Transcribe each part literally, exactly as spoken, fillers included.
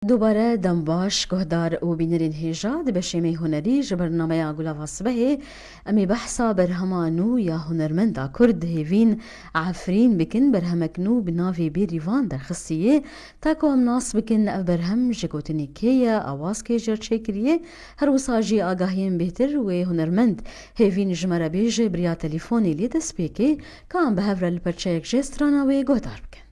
Dubare dem baş, guhdar û bînerên hêja, di beşê me yê hunerî ji bernameya Gulava Sibehê, em ê behsa berhema nû ya hunermenda Kurd Hêvîn Efrîn bikin. Berhemek nû bi navê Bêrîvan derxistî ye. Ta ku em nas bikin, ev berhem ji gotinê kê ye, awaz kê jê re çêkiriye, her wisa jî agahiyên bêhtir wê hunermend Hêvîn ji me re bêje bi riya telîfonê lê destpêkê, ka em bi hev re li perçeyek jê strana wê guhdar bikin.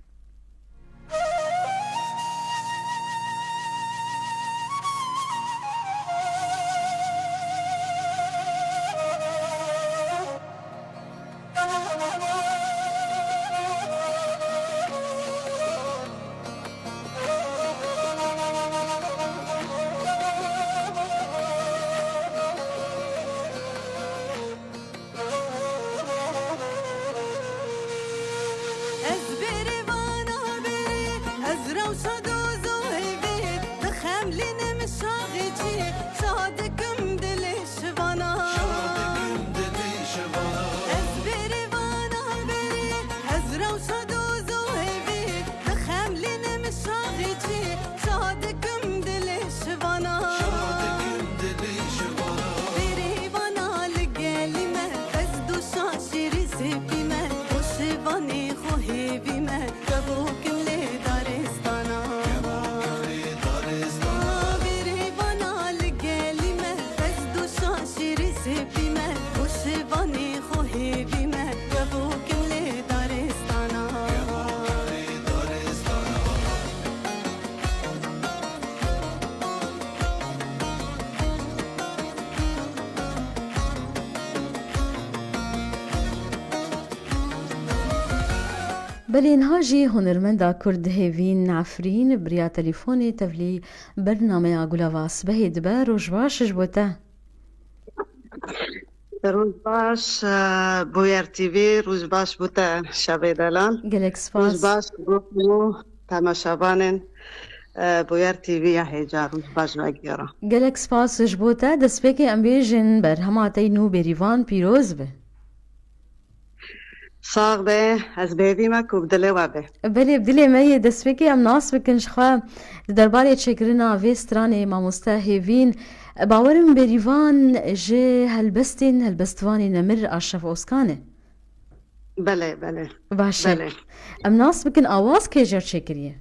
Ez bêrê vana bêrê, ez rewşa doz û hêvê, dixemlînim şaxê çî, şa dikim dilê şivana. Ez bêrê vana bêrê, ez rewşa doz û hêvê, dixemlînim şaxê çî, şa dikim dilê şivana. Bêrê vana li gelî me, ez doşa şêrî zêpî me, doşê vanê xwe hêvî me, kevokim lê daristana. Bêrê vana li gelî me, ez doşa şêrî zêpî me, doşê vanê xwe hêvî me, kevokim lê daristana. Belê niha jî hunermenda Kurd Hêvîn Efrîn bi riya telîfonê tevlî bernameya Gulava Sibehê dibe. Roj baş ji bo te. Roj baş, e, Bûyer T V, roj baş bo te Şevê Delal. Gelek spas. Roj baş bo hemû temaşevanên, e, Bûyer T V ya hêja, roj baş vegera. Gelek spas ji bo te. Destpêkê em bêjin berhema te yî nû Bêrîvan pîroz be. Sax be, ez bi hêvî me ku bi dilê we be. Belê, bi dilê me yê. Destpêkê em nas bikin ji xwe. Di derbarê çêkirina vê stranê mamoste Hêvîn, bawerim Bêrîvan ji helbestên helbestvanê nemir Aşref Oskan e. Belê, belê. Baş e. Belê. Em nas bikin awaz kê jê re çêkiriye?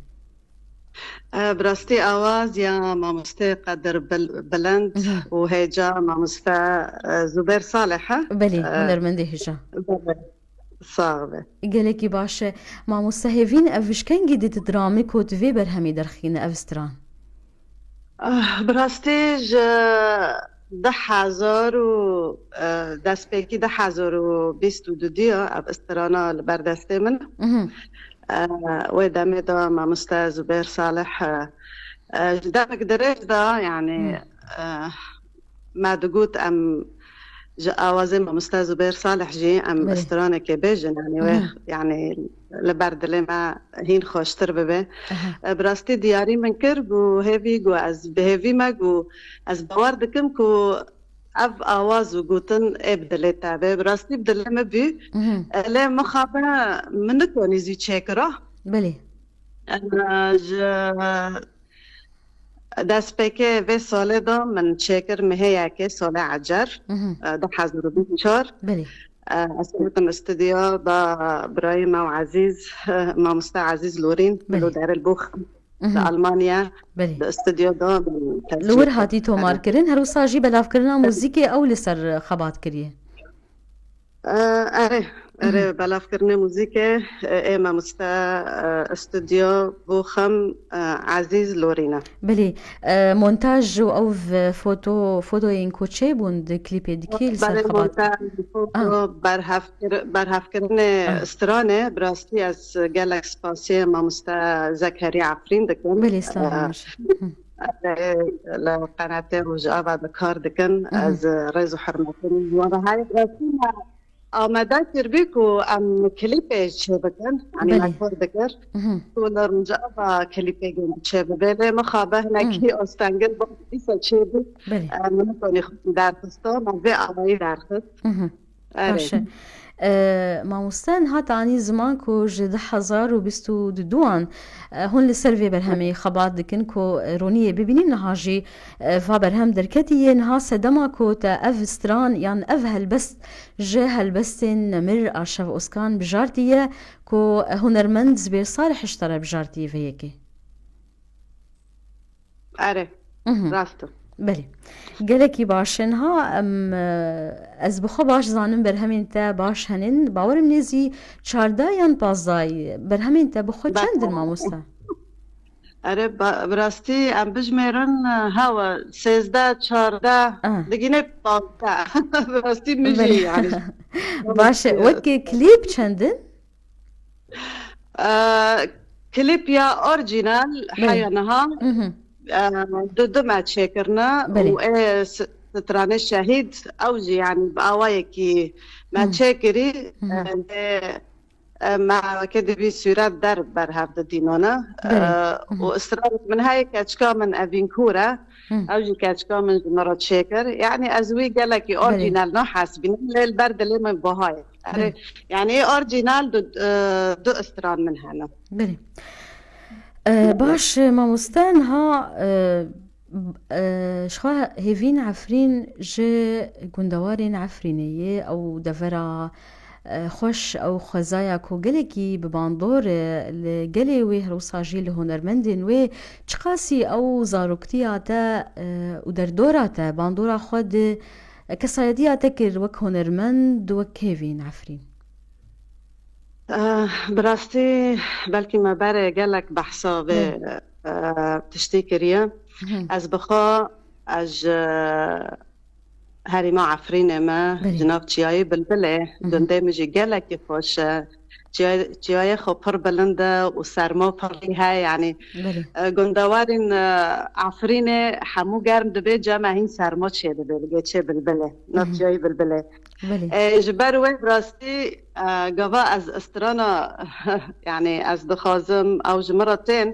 E, bi rastî awaz ya mamoste Qedir Bil-, Bilind Mhm. û hêja mamoste, e, Zubêr Salih e. Belê, E, hunermendê hêja. Belê. Sax be. Gelekî baş e. Mamoste Hêvîn, ev ji kengî dît diramik û tu vê berhemê derxîne ev stran? Ah, bi rastî ji du hezar û, eh, destpêkî du hezar û bîst û du diya ev strana li ber destê min. Mhm. Eh, wê demê de mamoste Zubêr Salih, eh, eh, ji demek dirêj de, yanî, Mhm. eh, me digot em ji awazê mamoste Zubêr Salih jî em Belê. stranekê bêjin, yanî wê, Mhm. yanî li ber dilê me hîn xweştir bibe. Aha. E, bi rastî diyarî min kir, got hêvî, got ez bi hêvî me, got ez bawer dikim ku ev awaz û gotin ê bi dilê te be. Bi rastî bi dilê me bû. Mhm. E, lê mixabe min nikonî zî çêkira. Belê. E, ji Destpêkê vê salê de min çêkir mehê yekê, salê Ecer, Mhm. e, du hezar û bîst û çar. Belê. E, ez ketim stûdyo da birayê me û Ezîz, e, mamoste Ezîz Lorîn, Belê. Lo derê li Bochum, Mhm. li Almanya, Belê. Di stûdyo de min Li wir tescîl hatî kir. tomar Erê. kirin, her wisa jî belavkirina muzîkê ew li ser xebat kiriye. E, erê, erê, Mhm. belavkirinê muzîkê, e, ê mamoste, e, stûdyo Bochum, e, Ezîz Lorîn e. Belê, e, montaj û ew v-, foto, fotoyên ku çêbûn di klîpê di kî li ser Belê, xebat kir? montaj, foto, Ah. berhevkir-, berhevkirinê Ah. stranê, bi rastî ez gelek spasiyê mamoste Zekeriya Efrîn dikim. Belê, silav E, Hı. e, li qenatê Rojava de kar dikin. Mhm. Ez rêz û hurmetê min ji wan re heye. Bi rastî me amade kiribû ku em klîpê çêbikin, yanî Belê. me kar dikir Mhm. ku li Rojava klîpê gund çêbibe. Lê mixabe hinekî Mhm. astengil bû, dîsa çêbû. Belê. Em nikonî xwe derxista, me vê awayî derxist. Mhm. Erê. Baş e. E, mamoste, niha te anî ziman ku ji du hezar û bîst û duan, e, hûn li ser vê berhemê xebat dikin ku, e, roniyê bibînin, niha jî, e, va berhem derketiye. Niha sedema ku te ev stran yan ev helbest ji helbestên Nemir a Şev Ozkan bijartiye ku, e, hunermend Zibêr Salih ji te re bijartiye vê yekê. Erê, Mhm. rast e. Belê. Gelekî baş e. Niha em, e, ez bi xwe baş zanim berhemên te baş henin. Bawerim nêzî çardeh yan pazdeh berhemên te bi xwe Be- çend in, mamoste? Erê, ba- bi rastî em bijmêrin, e, hewa sêzdeh, çardeh, Ah. digîne pazdeh. Bi rastî min jî Belê. yani. Baş e. Wekî klîp çend in? Ee, klîp ya orjînal Belê. heya niha, Mhm. ee, du du me çêkirine Belê. û ê s- stranê Şehîd ew jî, yani, bi awayekî me Hı. çêkirî, Hı hı. ee, lê, ee, me weke dibî sûret der ber hev didînane. Belê. Ee, Hı hı. û stranek min heye, keçika min Evînkûr e. Hı. Ew jî keçika min ji min re çêkir. Yani, ez wî gelekî Belê. orjînal nahesibînim, lê li ber dilê min buha ye. Erê, Belê. yani, ê orjînal du, e, du stran min hene. Belê. E, baş, mamoste, niha, e, e, ji xwe Hêvîn Efrîn ji gundewarên Efrînê ye. Ew devera, e, xweş, ew xwezaya ku gelekî bi bandor e li gelê wê, her wisa jî li hunermendên wê. Çiqasî ew zaroktiya te, e, û derdora te, bandora xwe di kesayetiya te kir wek hunermend, wek Hêvîn Efrîn? Eh, bi rastî belkî me berê gelek behsa vê, Belê. eh, tiştî kiriye. Hı. Ez bi xwe, ez ji herêma Efrînê me, Belê. ji nav çiyayê Bilbilê, Hı hı. gundê min jî gelekî xweş e. Çiyay-, çiyayê xwe pir bilind e û serma pirî heye, yanî, Belê. e, gundewarên, e, Efrînê hemû germ dibe, cem e hîn serma çêdibe li geçê Bilbilê, Hı hı. nav çiyayê Bilbilê. Belê. E, ji ber wê bi rastî, e, gava ez strana, yanî ez dixwazim ew ji min re tên,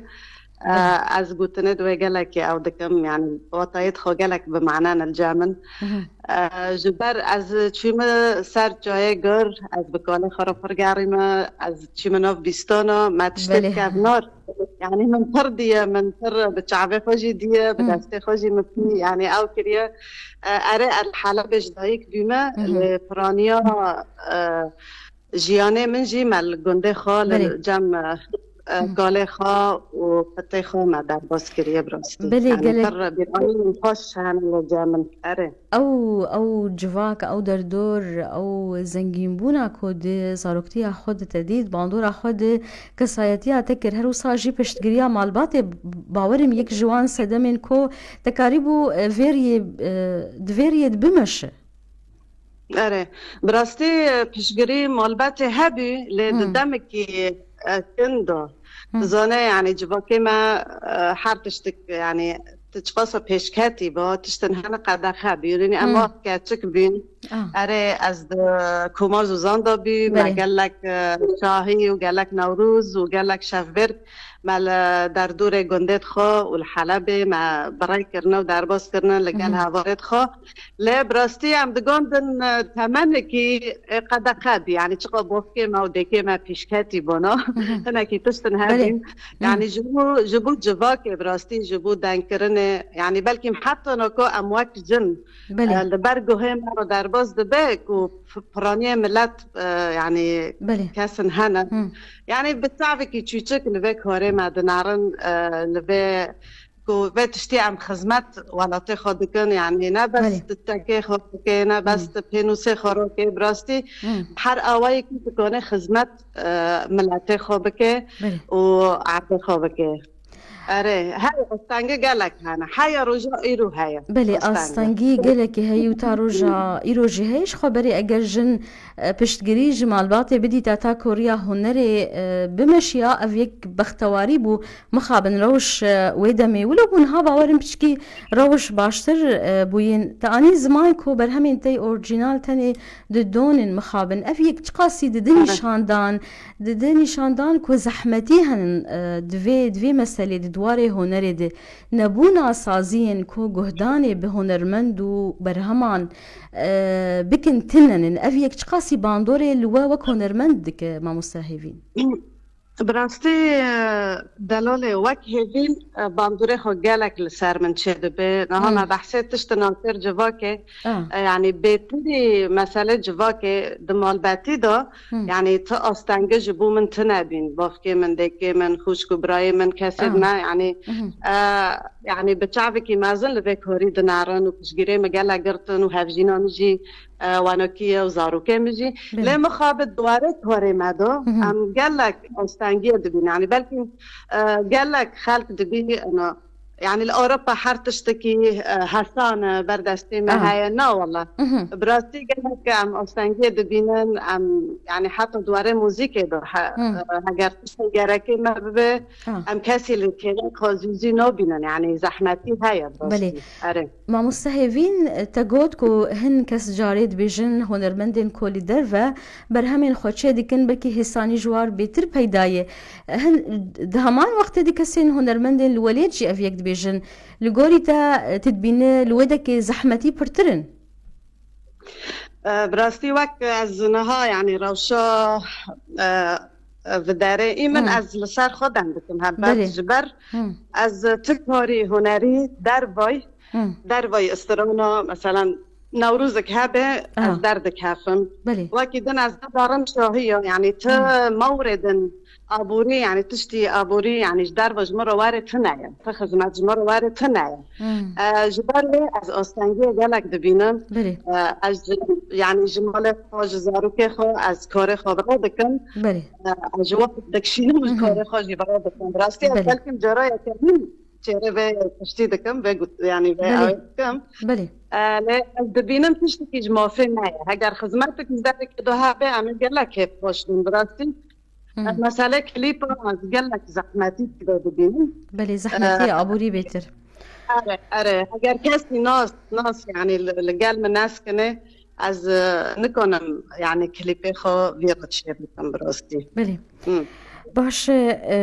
Belê. e, ez gotinê di wê gelekê ew dikim, yanî watayê xwe gelek bi mane ne li cem min. Mhm. E, ji ber ez çûme ser çiyayê Gur, ez bi kalê xwe re pir gerîme, ez çûme nav bîstana, me tiştê Belê. kevnar. Yanî min pir diye, min pir bi çavê xwe jî diye, bi Hı. destê xwe jî min pî, yanî ew kiriye. E, erê, ez li Helebê ji dayik bûme, Hı hı. lê piraniya, e, jiyanê min jî me li gundê xwe, li Belê. cem, e, e, Hı. kalê xwe û pitê xwe me derbas kiriye, bi rastî. Belê, Yanî gelek pir bîranîn xweş hene li cem min. Erê. Ew, ew civak, ew derdor, ew zengînbûna ku di zaroktiya xwe di te dît, bandora xwe di kesayetiya te kir, her wisa jî piştgiriya malbatê, bawerim yek ji wan sedemên ku te karîbû, e, vê riyê, e, di vê riyê de bimeşe. Erê, bi rastî, e, piştgirî malbatê hebû, lê di Hı. demekî, e, kin de. Hı. Dizane, yanî civakê me, e, her tiştik, yanî tu çiqasa pêşketî ba, tiştin hene qedexe bûn. Yanî em Hı. wek keçik bûn. Ah. Erê, ez di koma zozan de bû, me Belê. gelek, e, şahî û gelek Newroz û gelek şevbêrk me li derdorê gundê xwe û li Helebê me bi rê kirine û derbas kirine li gel Mhm. hevalê xwe. Lê bi rastî em digandin, e, temenekî, e, qedexe bî. Yanî çiqa bavkê me û dêkê me pêşketî bona. Mhm. Hinekî tiştin Belê. hebîn. Mhm. Yanî ji bo, ji bo civakê bi rastî, ji bo dengkirinê, yanî belkî heta nako em wek jin, Belê. e, li ber guhê me re derbas dibe ku p-, piraniyê milet, e, yanî Belê. kesin hene. Hı. Yanî bi çavekî çûçik li vê karê me dinerin, e, li vê ku vê tiştî em xizmet welatê xwe dikin, yanî ne bes Belê. tu tekê xwe bike, ne bes Hmm. tu pênûsê xwe rokê, bi rastî Hmm. her awayekî dikane xizmet, e, miletê xwe bike Hmm. û erdê xwe bike. Erê, hey, astengî gelek hene. Heya roja îro heye. Belê, Astengî. astengî gelekî heye û ta roja îro jî heye. Ji xwe berê eger jin, e, piştgirî ji malbatê bidîte ta koriya hunerê, e, bimeşiya, ev yek bextewarî bû. Mixabin rewş, e, wê demê wilo bû, niha bawerim piçkî rewş baştir, e, bûyîn. Te anî ziman ku berhemên te yê orjînal tenê di donên mixabin. Ev yek çiqasî dide Aha. nîşandan, dide nîşandan ku zehmetî henin, e, di vê, di vê meselê de, di warê hunerê de nebûna saziyên ku guhdanê bi hunermend û berheman, e, bikin tune nin. Ev yek çiqasî bandorê li we wek hunermend dike, mamoste Hêvîn? Bi rastî, e, delalê wek Hêvîn, e, bandorê xwe gelek li ser min çêdibe. Niha Hmm. me behsê tiştin a ser civakê, Ah. e, yanî bêtirî mesele civakê di malbetî de, Hmm. yanî ti astengî ji bo min tune bîn. Bavkê min, dêkê min, xwişk û birayê min, kesê Ah. me, yanî, Mhm. e, yanî bi çavekî mezin li vê karî dinerin û piştgirê min gelek girtin û hevjîna min jî, e, wenokî ye û zarokê min jî. Belê. Lê mixabin di warê karê me de Mhm. em gelek astengiyê dibînin. Yanî belkî, e, gelek xelk dibî, ena, yanî li Ewropa her tiştekî, e, hesan e, ber destê me Ah. heye. Na wele. Mhm. Bi rastî gelek em astengiyê dibînin, em, yanî heta di warê muzîkê de he, Hmm. e, heger tiştê gerekê me bibe, Ah. em kesî li kêlek xwe zû zî nabînin. Yanî zehmetî heye bi Belê. rastî. Erê. Mamoste Hêvîn, te got ku hin kes carê dibêjin hunermendên ku li derve berhemên xwe çêdikin, belkî hêsanî ji war bêtir peyda ye. Hin, di heman wextê de kesên hunermendên li welêt jî ev yek dibêjin. Li gorî te, tu dibîne li wê dekê zehmetî pirtir in? E, bi rastî wek ez niha, yanî rewşa, e, e, viderê î min, Hmm. ez li ser xwe dem dikim. Helbet Belê. ji ber Hmm. ez ti karî hunerî dervay, Hmm. dervay strana, meselan, Newrozek hebe, Ah. ez derdikefim. Belê. Wekî din ez ne darim şahiya, yanî ti Hmm. mewrê din aborî, yanî tiştî aborî, yanî ji derve ji min re were tune ye. Ti xizmet ji min re were tune ye. Hmm. E, ji ber wê ez astengiyê gelek dibînim. Belê. E, ez ji, yanî ji malê xwe, ji zarokê xwe, ez karê xwe vira dikim. Belê. E, ez ji wan dikişînim, ji Mhm. karê xwe jî vira dikim. Bi rastî ez Belê. belkim cara yekemîn çêrê vê tiştî dikim, vê got-, yanî vê Belê. awê dikim. Belê. E, lê ez dibînim tiştekî ji mafê me ye. Heger xizmetek ji derekê de hebe, em ê gelek kêfxweş bin. Bi rastî, Hmm. e, mesele klîpa ez gelek zehmetî tê de dibînim. Belê, zehmetî E, aborî bêtir. Erê, erê. Heger kesî nas, nas, yanî li, li gel min neskine, ez, e, nikanim, yanî klîpê xwe vî re çê bikim bi rastî. Belê. Hmm. Baş e, e,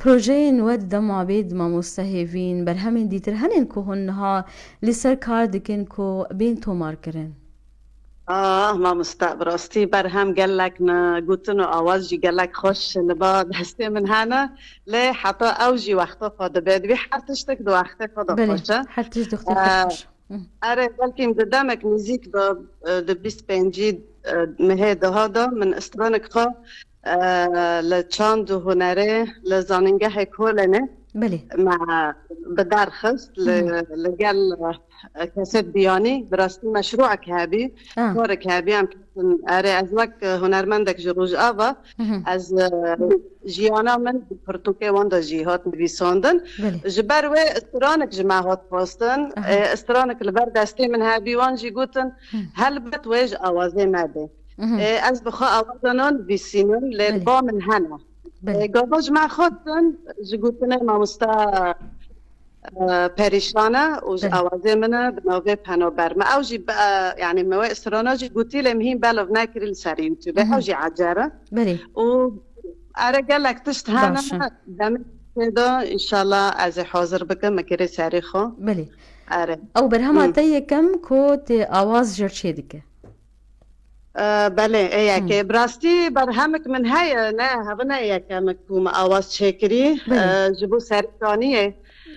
projeyên we di dema bê di mamoste Hêvîn, berhemên dîtir henin ku hûn niha li ser kar dikin ku bên tomarkirin? Ah, mamoste, bi rastî berhem gelek ne, gotin û awaz jî gelek xweş li ba destê min hene, lê heta ew jî wexta xwe dibe. Divê her tiştek di wextê xwe de Belê, xweş e. her tişt di wextê xwe Ee, xweş. Hı. Erê, belkî di demek nêzîk de, e, di bîst pêncî, e, mehê deha de min stranek xwe, e, li çand û hunerê li zanîngehê Kolenê Belê. me bi dar xist li, Hı hı. li gel, e, kesêt biyanî, bi rastî meşrûek hebî, Ah. korek hebî, em ketin, erê, ez wek, e, hunermendek ji Rojava, Hı hı. ez, e, jiyana min di pirtûkê wan de jî hat nivîsandin. Belê. Ji ber wê stranek ji me hat xwestin. Aha. E, stranek li ber destê min hebî, wan jî gotin, Hı. helbet wê ji awazê me bê. Mhm. E, ez bi xwe awaza nan nivîsînim, lê Belê. ba min hene. Belê. E, gava ji me xwestin, ji gotinê mamosta, e, perîşan e û ji Belê. awazê min e, bi navê Peno Berme. Ew jî, e, yanî me wê strana jî gotî, lê min hîn belav nekirî li ser YouTube. Mhm. Ew jî ecêb e. Belê. Û erê gelek tişt hene, Baş e. demê tê de, înşallah ez ê hazir bikim, min kirê serê xwe. Belê. Erê. Ew berhema Hmm. te yekem ku tê awaz jê re çê dike. E, belê, ê yekê. Hmm. Bi rastî berhemek min heye, ne, hev ne yekemek ku min awaz çêkirî. Belê. E, ji bo serîkaniyê.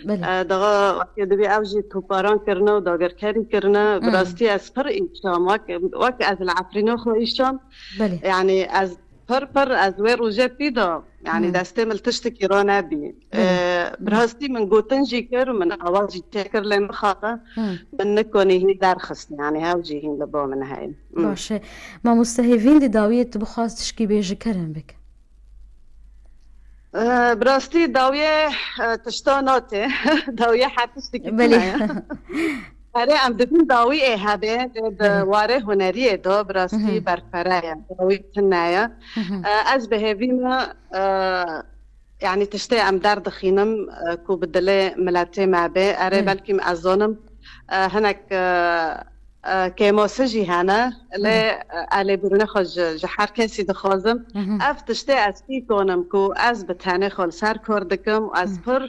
Belê. E, daha wekî dibî ew jî toparan kirine û dagirkerî kirine. Bi Hmm. rastî ez pir îşam, wek, wek ez li Efrîna xwe îşam. Belê. Yanî ez pir pir ez wê rojê pî de, yanî Hmm. destê min li tiştekî ra nebî. Belê. E, bi Hmm. rastî min gotin jî kir û min awaz jî çêkir, lê mixabin Hmm. min nikonî hîn derxist, yanî ew jî hîn li ba min heye. Hmm. Baş e. Mamoste Hêvîn, di dawiyê tu bixwaz tişkî bê ji kerem bik. E, bi rastî dawiyê, e, tişta nate. Dawiyê her tiştekî Belê. tune ye. Erê, em dibin dawiyê hebe, di Belê. warê huneriyê de bi rastî Mhm. berfere ye. Dawî tune ye. Mhm. E, ez bi hêvî me, e, yanî tiştê em derdixînim, e, ku bi dilê miletê me bê. Erê, Belê. belkî ez zanim, e, hinek, e, e, kêmasî jî hene. Lê, e, ez lêbûrîna xwe ji, ji her kesî dixwazim. Ev tiştê ez fî konim ku ez bi tenê xwe li ser kar dikim û ez pir,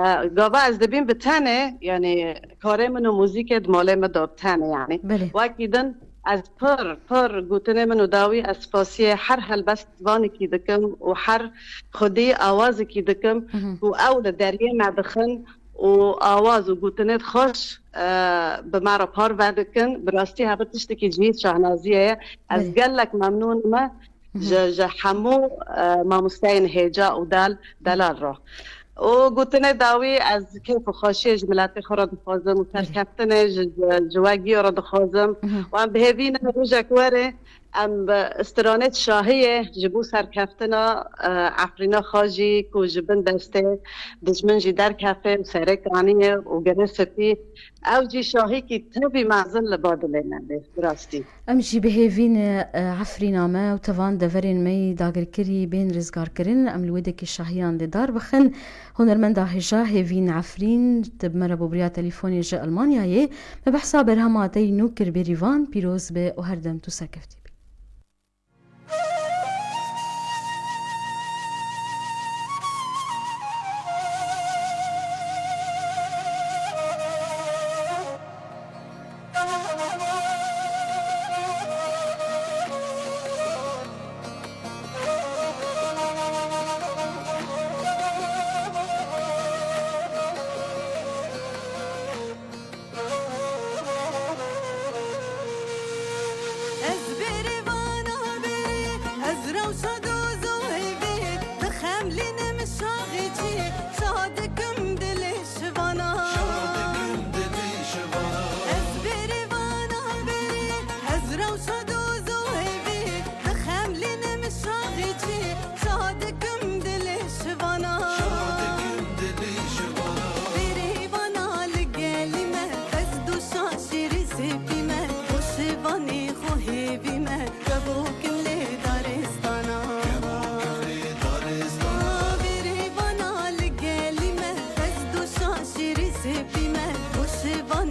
e, gava ez dibîm bi tenê, yanî karê min û muzîkê di malê min de bi tenê, yanî. Belê. Wekî din ez pir, pir gotinê min û dawî ez spasiyê her helbestvanekî dikim û her xwedî awazekî dikim ku ew li deriyê me dixin û awaz û gotinê xweş, e, bi me re parve dikin. Bi rastî heve tiştekî cihî şahnaziyê ye. Ez Belê. Gelek memnûn me ji, ji hemû, e, mamosteyên hêja û del, delal re. Û gotinê dawî ez keyf û xweşiyê ji miletê xwe re dixwazim û Belê. Serkeftinê ji, ji, ji we giyo re dixwazim. Wan bi hêvî ne rojek were em bi stranê şahiyê ji bo serkeftina, e, Efrîna xwe jî ku ji bin destê dijmin jî derkefê û serê kaniyê û girê spî, ew jî şahîkî tevî mezin li ba dilê me bê, bi rastî. Em jî bi hêvî ne, e, Efrîna me û tevan deverên me yî dagirkirî bên rizgarkirin, em li wê dekê şahiyan li dar bixin. Hunermenda hêja Hêvîn Efrîn, te bi me re bo bi riya telîfonê ji Elmanyayê. Me behsa berhema te yî nû kir, Bêrîvan pîroz be û her dem tu serkeftî bî. Ez bêrê vana bêrê, ez rewşa doz û hêvê, dixemlînim şaxê çî, şa dikim dilê şivana. Ez bêrê vana bêrê, ez rewşa doz û hêvê, dixemlînim şaxê çî, şa dikim dilê şivana. Bêrê vana li gelî me, ez doşa şêrê sêpî me, xweşivanê xwe hêvî me, kevokim lê daristana. Bêrê vana li gelî me, ez doşa şêrê sêpî me, xweşivanê